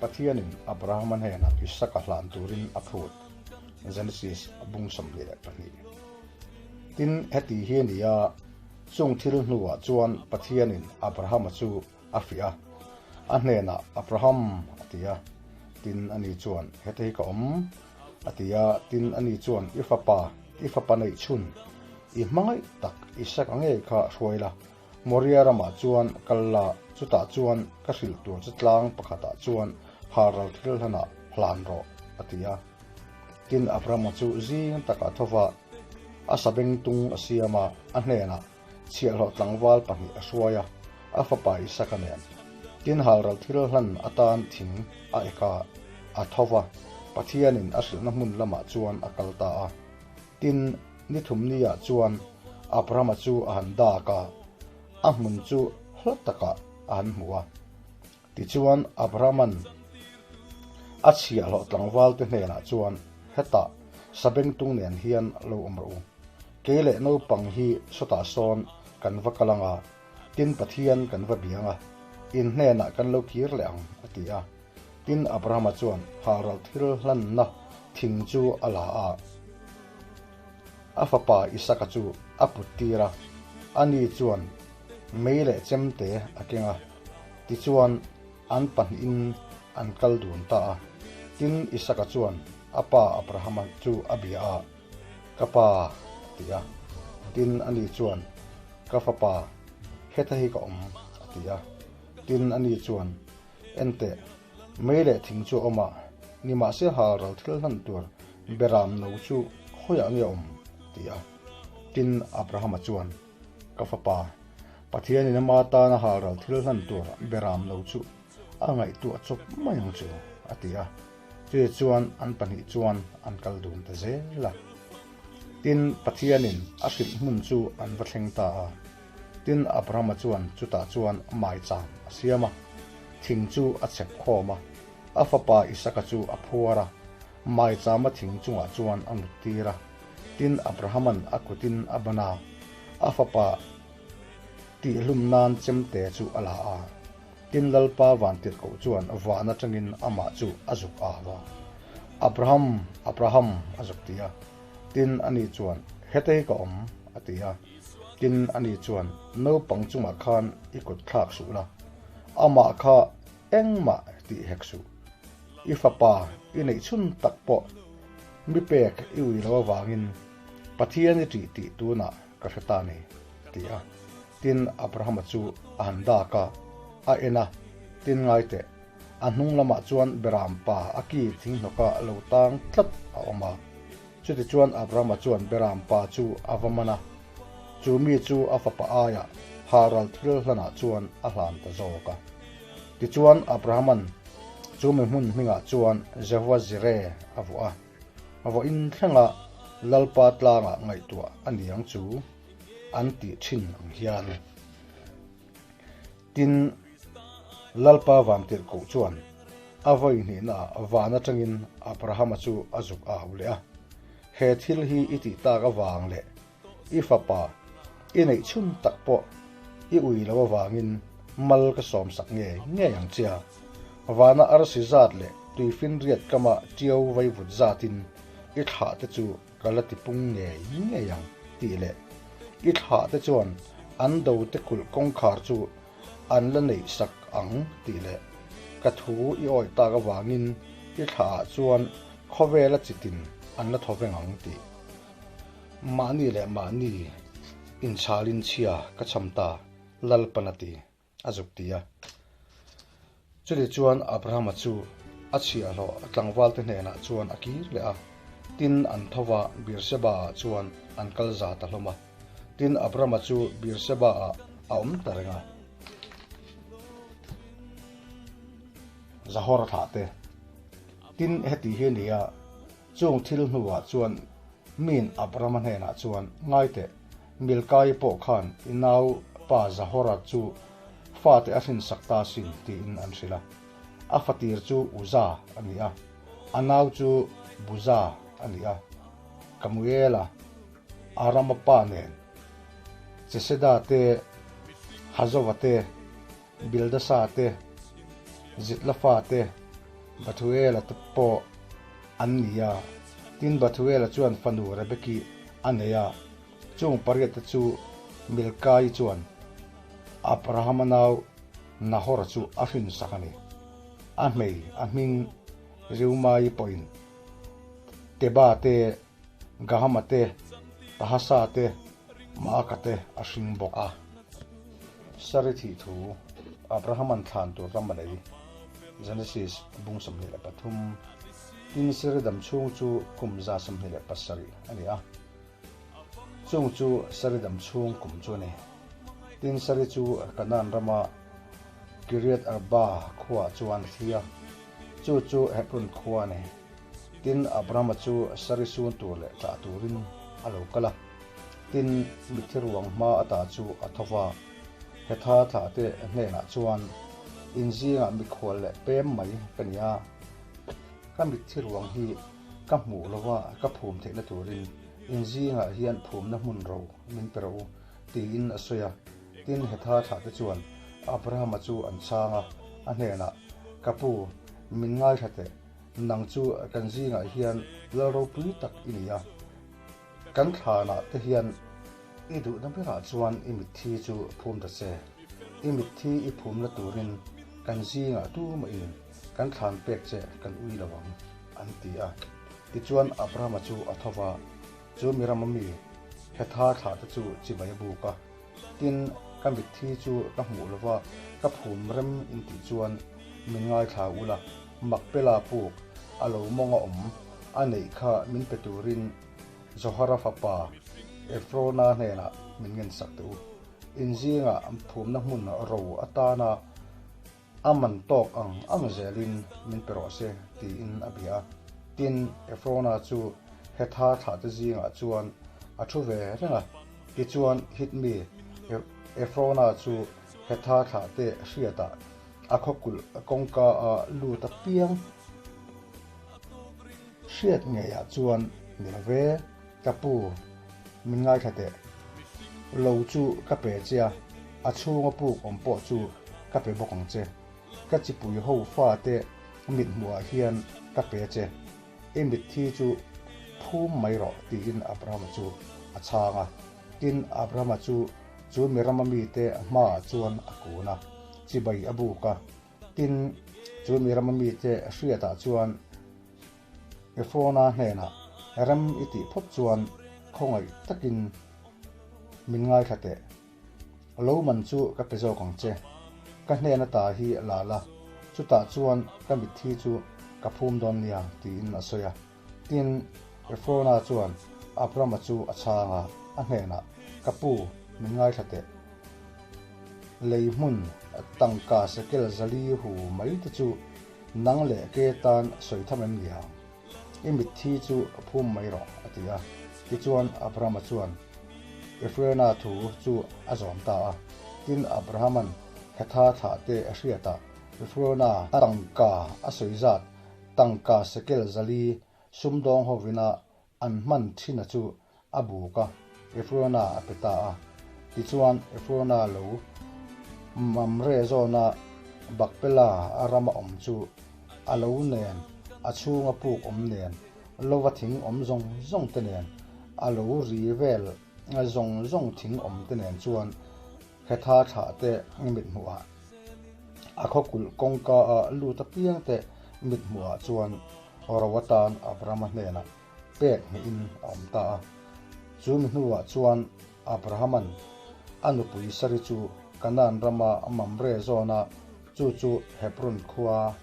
Pathianin Abrahama hnenah Isaka hlan turin a phut, Genesis bung 22. Tin, heti hi a ni a, chung thil hnuah chuan Pathianin Abrahama chu a fiah a, a hnenah, Abraham, a ti a. Tin, ani chuan, Heta hi ka awm, a ti a. Tin, ani chuan, I fapa, i fapa neih chhun, i hmangaih tak Isaka ngei kha hruai la, Moria ramah chuan kal la, chutah chuan ka hrilh tur che tlang pakhatah chuan halral thil hlanah hlan rawh, a ti a. Tin, Abrahama chu zing takah tho va, a sabengtung a siam a, a hnenah chhiahhlawh tlangval pahnih a hruai a, a fapa Isaka nen. Tin, halral thil hlan atan thing a ek a, a tho va, Pathianin a hrilhna hmun lamah chuan a kal ta a. Tin, ni thumniah chuan Abrahama chu a han dak a, a hmun chu hla takah a han hmu a. Tichuan, Abrahama'n a chhiahhlawh tlangvalte hnenah chuan, Hetah sabengtung nen hian lo awm rawh u. Kei leh naupang hi sawtah sawn kan va kal ang a, tin Pathian kan va biang a, in hnenah kan lo kir leh ang, a ti a. Tin, Abrahama chuan halral thil hlanna thing chu a la a, a fapa Isaka chu a put tir a, ani chuan mei leh chemte a keng a, tichuan an pahnihin an kal dun ta a. Tin, Isaka chuan a pa Abrahama chu a bia a, Ka pa, a ti a. Tin, ani chuan, Ka fapa, heta hi ka awm, a ti a. Tin, ani chuan, Enteh, mei leh thing chu a awm a, nimahse halral thil hlan tur beram no chu khawiah nge a awm? a ti a. Tin, Abrahama chuan, Ka fapa, Pathianin ama tana halral thil hlan tur beram no chu a ngaihtuah chawp mai ang chu, a ti a. Chutichuan chuan an pahnih chuan an kal dun ta zel a. Tin, Pathianin a hrilh hmun chu an va thleng ta a. Tin, Abrahama chuan chutah chuan maicham a siam a, thing chu a chhep khawm a, a fapa Isaka chu a phuar a, maichama thing chungah chuan a muttir a. Tin, Abrahama'n a kutin a ban a, a fapa tihhlum nan chemte chu a la a. Tin, Lalpa vantirhkoh chuan van atangin amah chu a zuk au a, Abraham, Abraham, a zuk ti a. Tin, ani chuan, Hetei ka awm, a ti a. Tin, ani chuan, Naupang chungah khan i kut thlak suh la, amah kha engmah tih hek suh. I fapa i neih chhun tak pawh mi pek i ui lo avangin Pathian i ṭih tih tunah ka hre ta ni, a ti a. Tin, Abrahama chu a han dak a, a en a, tin ngai teh, a hnung lamah chuan Beram pa a ki thinghnawka lo tang tlat a awm a. Chutichuan Abrahama chuan Beram pa chu a va man a, chu mi chu a fapa aiah halral thil hlanah chuan a hlan ta zawk a. Tichuan Abrahama'n chu mi hmun hmingah chuan Jehovah Jireh a vuah a, vawiin thlengah Lalpa tlangah ngaihtuah a ni ang chu an tih thin ang hian. Tin, Lalpa vantirhkoh chuan a vawi hnihnaah van atangin Abrahama chu a zuk au leh a, He thil hi i tih tak avang leh i fapa i neih chhun tak pawh i ui lo avangin mal ka sawmsak ngei ngei ang che a. Vana arsi zat leh tuifinriat kama ṭiau vaivut zatin i thlahte chu Ka la ti pung ngei ngei ang tih leh i thlah te chuan an do te kulh kawngkhar chu an la neih sak ang tih leh ka thu i awih tak avangin i thlah ah chuan khawvela chitin an la thaw veng ang tih. Mahni leh mahni inchhalin chhia ka cham ta Lalpan a ti. a zuk ti a. Chutih chuan Abrahama chu a chhiahhlawh a tlangvalte hnenah chuan a kir leh a, tin an tho va Beersheba-ah chuan an kal za ta hlawm a. Tin, Abrahama chu Beersheba-ah a awm ta reng a. Zahor thlah te. Tin, heti hi a ni a, chung thil hnuah chuan miin Abrahama hnenah chuan, Ngai teh, Milkai pawh khan i nau pa Zahora chu fate a hrinsak ta sin tiin an hrilh a. A fatir chu Uza a ni a, a nau chu Buza a ni a. Kamuela, Arama pa nen, Cheseda te, Hazova te, Bildasa te, Zitlafa te, Bathuela te pawh an ni a. Tin, Bathuela chuan fanu Rebeki a nei a. Chung pariatte chu Milkai chuan Abrahama nau Nahor chu a hrinsak a ni. A hmei a hming Reumai pawhin Teba te, Gahama te, Tahasa te, Maaka te a hring bawk a. Sari thih thu Abrahaman thlan tur ram a lei, Genesis bung 23, Tin Sari dam chhung chu kum 127 a ni a. Chung chu Sari dam chhung kum chu a ni. Tin Sari chu Kanaan rama Kiriath Arba khuaah chuan a thi a, chu chu Hebron khua a ni. Tin, Abrahama chu Sari sun tur leh tlah turin a lo kal a. Tin, mitthi ruang hma ata chu a tho va. Hetha thlahte hnenah chuan, In zingah mikhual leh pem mai ka ni a, ka mitthi ruang hi ka hmuh lova ka phum theihna turin in zingah hian phumna hmun ro min pe rawh u, tiin a sawi a. Tin, Hetha thlahte chuan Abrahama chu an chhang a, a hnenah, Ka pu, min ngaithla teh. Nang chu kan zingah hian lal ropui tak i ni a, kan thlanah te hian i duhna berah chuan i mitthi chu phum ta che. I mitthi i phumna turin kan zingah tumahin kan thlan pek che kan ui lo ang, an ti a. Tichuan Abrahama chu a tho va, chu mi rama mi Hetha thlahte chu chibai a buk a. Tin, ka mitthi chu ka hmuh lova ka phum rem in tih chuan min ngaithla ula, Makpela puk a lo mawng a awm a neih kha min pe turin Zohara fapa Efrona hnenah min ngensak teh u. In zingah phumna hmun ro atana A man tawk ang ang zelin min pe rawh se, tiin a bia a. Tin, Efrona chu Hetha thlahte zingah chuan a thu ve reng a. Tichuan, Hitmi Efrona chu Hetha thlahte hriatah a khawkulh kawngka a lut apiang. Hriat ngeiah chuan ni lo ve, ka pu, min ngaithla teh. Lo chu ka pe che a, a chhunga puk awm pawh chu ka pe bawk ang che. Ka chipui ho fate mithmuhah hian ka pe che, i mitthi chu phum mai rawh tiin Abrahama chu a chhang a. Tin, Abrahama chu chu mi rama mite hmaah chuan a kun a, chibai a buk a. Tin, chu mi rama mite hriatah chuan Efrona hnenah rem i tih phawt chuan khawngaih takin min ngaithla teh. Lo man chu ka pe zawk ang che. Ka hnen ata hi la la, chutah chuan ka mitthi chu ka phum dawn nia, tiin a sawi a. Tin, Efrona chuan Abrama chu a chhang a, a hnenah, Ka pu, min ngaithla teh. Lei hmun tangka sekel zali hu mai te chu nang leh ke tan sawi tham em ni ang? I mitthi chu phum mai rawh, a ti a. Tichuan, Abrahama chuan Efrona thu chu a zawm ta a. Tin, Abrahama'n Hetha thlahte a hriatah Efrona tangka a sawi zat Tangka sekel zali sumdawng hovina an hman thina chu a buk a, Efrona a pe ta a. Tichuan, Efrona lo Mamre zawna Bakpela a rama awm chu a lo nen, a chhunga puk awm nen, lova thing awm zawng zawng te nen, a lo ri vel zawng zawng thing awm te nen chuan Hetha thlah te mithmuhah a khawkulh kawngka a lut apiang te mithmuhah chuan ro atan Abrahama hnenah pek hnihin a awm ta a. Chu mi hnuah chuan Abrahaman a nupui Sari chu Kanaan rama Mamre zawna chu chu Hebron khua.